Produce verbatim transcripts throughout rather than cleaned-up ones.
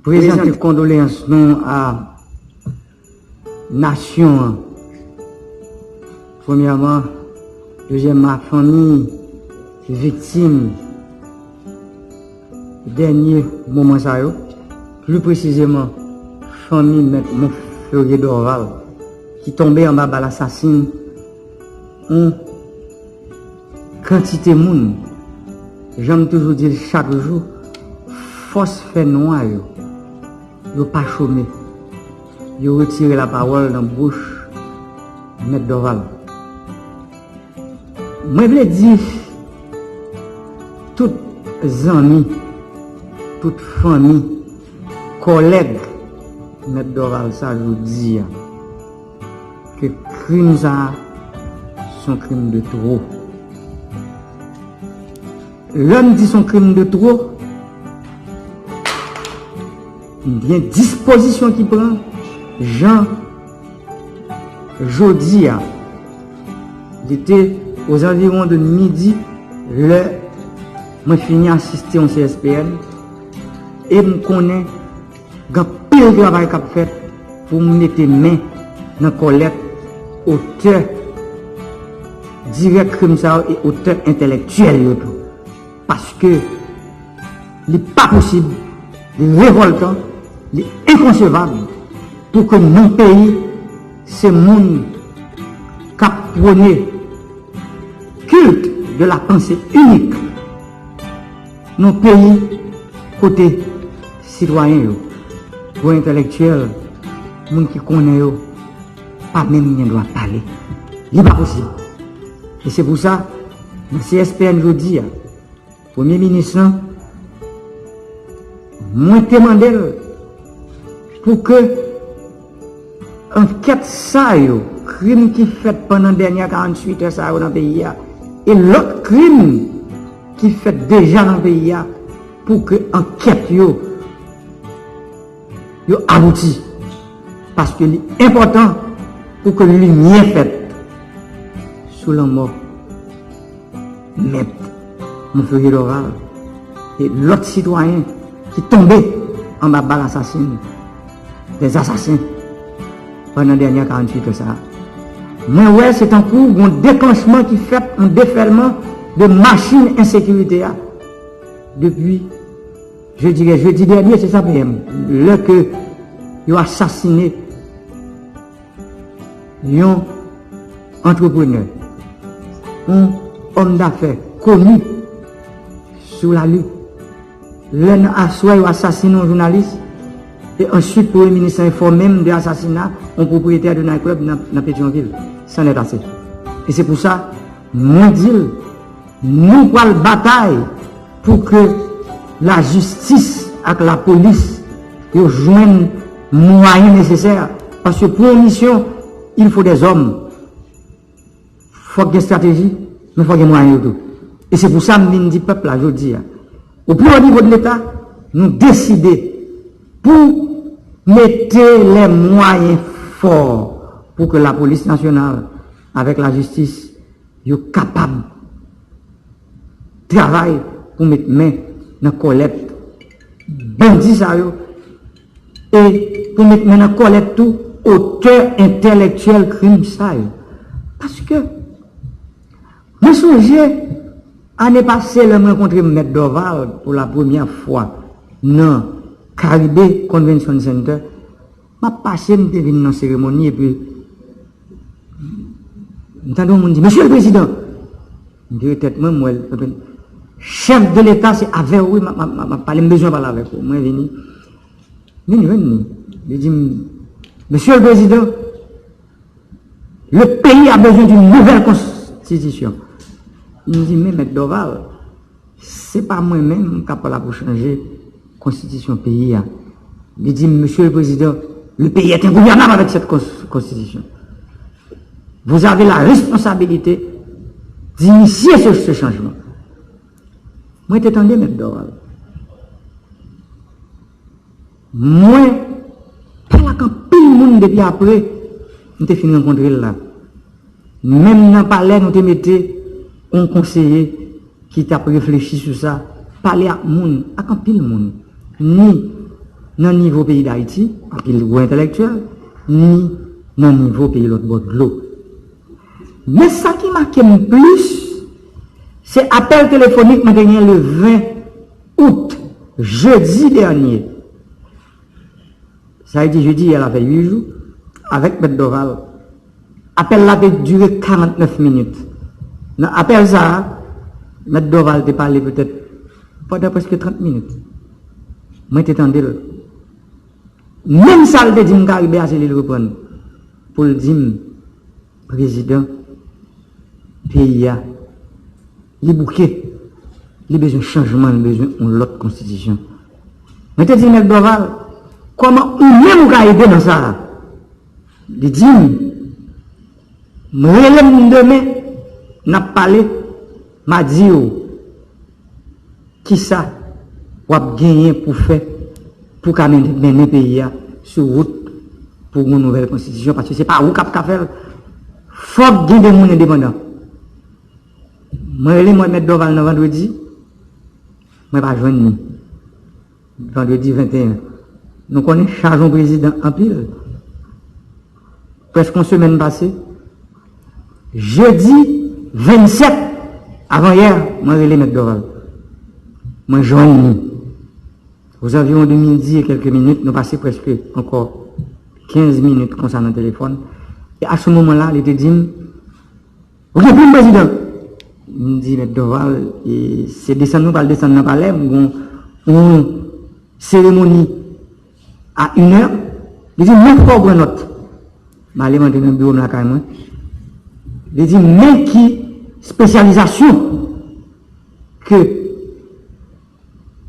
prezante kondoleyans nou a nasyon an. Premyèman, dezyèmman, a fanmi viktim dènye moman sa yo, pli presizeman, fanmi Mèt Monferrier Dorval, ki tonbe anba bal asasin yon kantite moun. Jan m toujou di l chak jou, fòs fènwa yo, yo pa chome. Yo retire lapawòl nan bouch Mèt Dorval. Mwen vle di tout zanmi, tout fanmi, kòlèg Mèt Dorval sa jodi a, ke krim sa a se yon krim de two. Lè m di se yon krim de two, gen dispozisyon ki pran jan jodi a. Li te ozanviwon de midi lè mwen fini asiste yon C S P N e m konnen gen anpil travay k ap fèt pou m mete men nan kòlèt otè dirèk krim sa yo e otè entèlektyèl yo tou. Paske li pa posib, li revòltan, li enkonsevab pou ke nan peyi se moun k ap pwone culte de la pensée unique nan peyi kote sitwayen yo, gwo entèlektyèl, moun ki konnen yo, pa menm gen dwa pale. Li pa posib. E se pou sa, nan C S P N jodi a, Premye Minis lan, mwen te mande l pou ke ankèt sa yo, krim ki fèt pandan dènye karanntuit è sa yo nan peyi a, e lòt krim ki fèt deja nan peyi a, pou ke ankèt yo, yo abouti. Paske li enpòtan pou ke limyè fèt sou lanmò Mèt Monferrier Dorval e lòt sitwayen ki tonbe anba bal asasin, dè asasen, pandan dènye karanntuit è sa a. Mwen wè se tankou yon deklanchman ki fèt, yon defèlman de machin ensekirite a depi, je dirais, jedi dènye, se sa, P M, lè ke yo asasinen yon antreprenè, yon òm dafè koni sou lali. Lè nan aswè yo asasinen yon jounalis, e answit premye minis lan enfòme m de asasina yon pwopriyetè de night club nan, nan Petyonvil, san nèt ase. E se pou sa, mwen di l, nou pral batay pou ke lajistis ak lapolis yo jwenn mwayen nesesè, paske pou yon misyon, il faut des hommes. Fòk gen estrateji, men fòk gen mwayen yo tou. E se pou sa m vin di pèp la jodi a, o pli wo nivo de Leta, nou deside pou mete lè mwayen fò pou ke lapolis nasyonal avèk lajistis yo kapab travay pou met men nan kòlèt bandi sa yo e pou met men nan kòlèt tou otè entèlektyèl krim sa yo. Paske mwen sonje ane pase lè m rankontre Mèt Dorval pou la premyè fwa nan Caribe Convention Center, m ap pase, m te vin nan seremoni epi m tande yon moun di, "Mesye le prezidan." M vire tèt mwen, m wè l, "Chèf de Leta, se avè w, wi, m ap, m ap, m ap pale, m bezwen pale avèk ou." Mwen vini, vin jwenn li. Li di m, "Monsieur le Président, le pays a besoin d'une nouvelle constitution." M di, "Men, Mèt Dorval, se pa mwen menm k ap la pou chanje konstitisyon peyi a." Li di m, "Monsieur le Président, le pays est ingouvernable avec cette cons-, constitution. Vous avez la responsabilité d'initier ce, ce changement." Mwen te tande Mèt Dorval. Mwen pale ak anpil moun depi apre m te fin rankontre l la. Menm nan palè, nou te mete yon konseye ki t ap reflechi sou sa, pale ak moun, ak anpil moun, ni nan nivo peyi Dayiti, anpil gwo entèlektyèl, ni nan nivo peyi lòt bò dlo. Men sa ki make m plis, se apèl telefonik mwen te gen le ven out, jedi dènye. Sa vle di jedi yè la fè uit jou, avèk Mèt Dorval. Apèl la te dire karantnèf minit. Nan apèl sa a, Mèt Dorval te pale petèt pandan prèske trant minit. Mwen te tande l. Menm sa l te di m Karibe a, se li l reprann pou l di m, prezidan, peyi a, li bouke, li bezwen chanjman, li bezwen yon lòt konstitisyon. Mwen te di Mèt Dorval, kòman ou menm ou ka ede nan sa a? Li di m, m rele m demen, n ap pale, m a di w kisa w ap genyen pou fè pou ka men- mennen peyi a sou wout pou yon nouvèl konstitisyon, paske se pa ou k ap ka fè l. Fòk gen de moun endepandan. Mwen rele mwen Mèt Dorval nan vandredi, mwen pa jwenn li. Vandredi venteyen. Nou konnen chaj yon prezidan anpil. Prèske yon semèn pase. Jedi vennsèt, avan yè, mwen rele Mèt Dorval. Mwen jwenn li. Aux environs de midi et quelques minutes, nou pase prèske ankò kenz minit konsa nan telefòn. E a se moman la, li te di m, ou gen plim prezidan? M di, Mèt Dorval, e se desann nou pral desann nan palè, m gon yon seremoni a inè. Li di, men fò w pran nòt. M ale m antre nan biwo m lakay mwen. Li di, men ki espesyalizasyon ke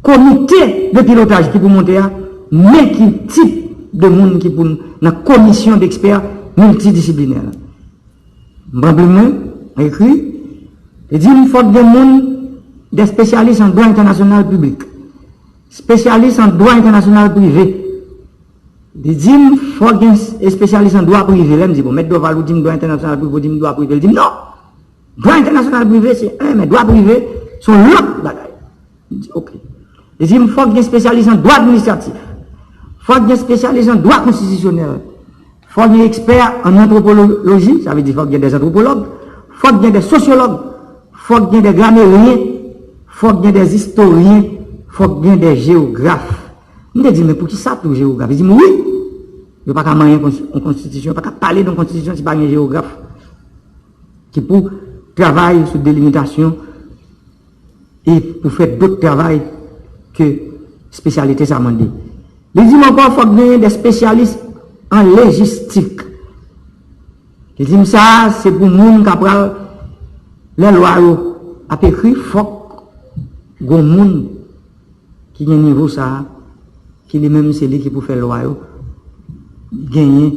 komite de pilotaj ki pou monte a, men ki tip de moun ki pou nan komisyon dekspè miltidisiplinè la. M pran plim mwen, mwen ekri, li di m fòk gen moun, de spesyalis an dwa entènasyonal piblik, spesyalis an dwa entènasyonal prive. Li di m fòk gen espesyalis an dwa prive. Lè m di, bon, Mèt Dorval, ou di m dwa entènasyonal prive, ou di m dwa prive. Li di m non, dwa entènasyonal prive se en, men dwa prive se yon lòt bagay. M di, ok. Li di m fòk gen espesyalis an dwa administratif, fòk gen espesyalis an dwa konstitisyonèl, fòk gen ekspè an antwopoloji, sa vle di fòk gen dè antwopològ, fòk gen dè sosyològ, fòk gen dè grameryen, fòk gen dè istoryen, fòk gen dè jewograf. M te di, men poukisa tou jewograf? Li di m, wi, yo pa ka manyen yon konstitisyon, yo pa ka pale de yon konstitisyon si pa gen jewograf ki pou travay sou delimitasyon e pou fè dòt travay ke espesyalite sa mande. Li di m ankò, fòk genyen de espesyalis an lejistik. Li di m sa, se pou moun k ap pral, lè lwa yo ap ekri, fòk gon moun ki gen nivo sa a, ki li menm se li ki pou fè lwa yo, genyen,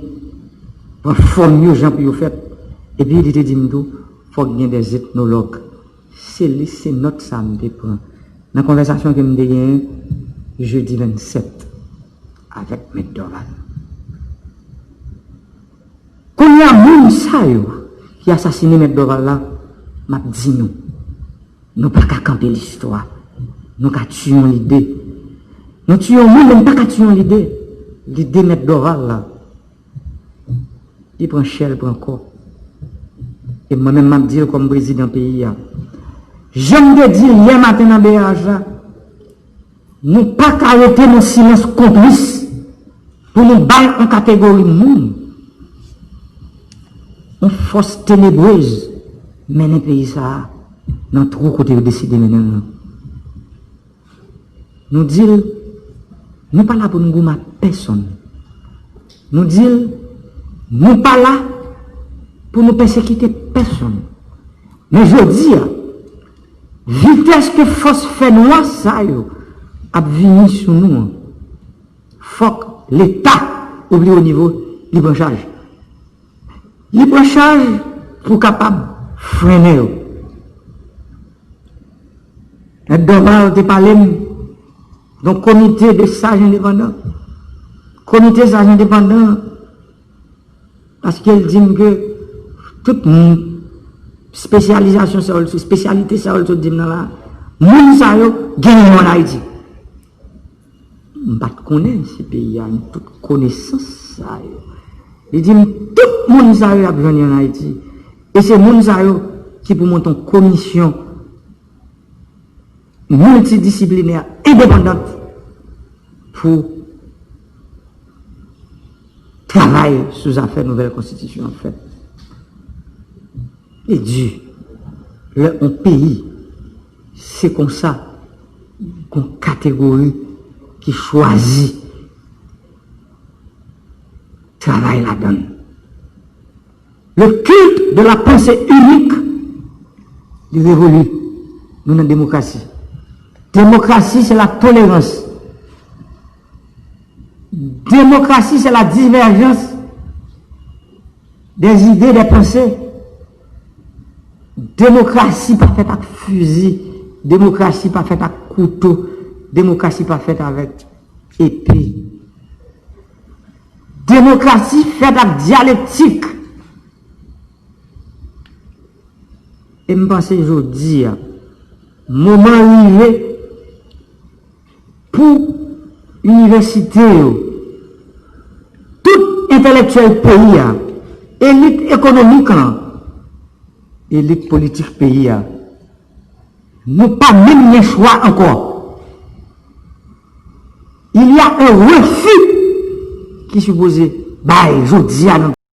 pran fòm yo, jan pou yo fèt. Epi li te di m tou, fòk gen de etnològ. Se lis, se nòt sa m te pran nan konvèsasyon ke m te genyen jedi vennsèt avèk Mèt Dorval. Kounye a, moun sa yo ki asasine Mèt Dorval la, m ap di nou, nou pa ka kanpe listwa. Nou ka tiye yon lide. Nou tiye yon moun, men nou pa ka tiye yon lide. Lide Mèt Dorval la, li pran chè, li pran kò. E mwen menm, m ap di l kòm prezidan peyi a. Jan m te di l yè maten nan B R H la, nou pa ka rete nan silans konplis pou nou bay yon kategori moun, yon fòs tenebrez mennen peyi sa a nan twou kote yo deside mennen l nan. Nou di l, nou pa la pou nou goumen ak pèsonn. Nou di l, nou pa la pou nou pèsekite pèsonn. Men jodi a, vitès ke fòs fènwa sa yo ap vini sou nou an, fòk Leta, o pli wo nivo, li pran chaj. Li pran chaj pou kapab frennen yo. Mèt Dorval te pale m de yon komite de saj endepandan. Komite saj endepandan, paske l di m ke tout moun, espesyalizasyon sa yo, espesyalite sa yo, l sot di m nan la, Moun sa yo genyen yo ann Ayiti. M pa t konnen si peyi a gen tout konesans sa yo. Li di m tout moun sa yo y ap jwenn yo ann Ayiti. E se moun sa yo ki pou monte yon komisyon miltidisiplinè endepandant pou travay sou zafè nouvèl konstitisyon an fèt. E di, lè yon peyi, se konsa, gon kategori ki chwazi travay ladan l. Le culte de la pensée unique, li revoli. Nou nan demokrasi. Demokrasi, se la tolerans. Demokrasi, se la diverjans des idées, des pensées. Demokrasi pa fèt ak fizi. Demokrasi pa fèt ak kouto. Demokrasi pa fèt avèk epe. Demokrasi fèt ak dyalektik. E m panse jodi a, moman rive pou inivèsite yo, tout entèlektyèl peyi a, elit ekonomik lan, elit politik peyi a, nou pa menm gen chwa ankò. Il y a un refus ki sipoze bay jodi a nan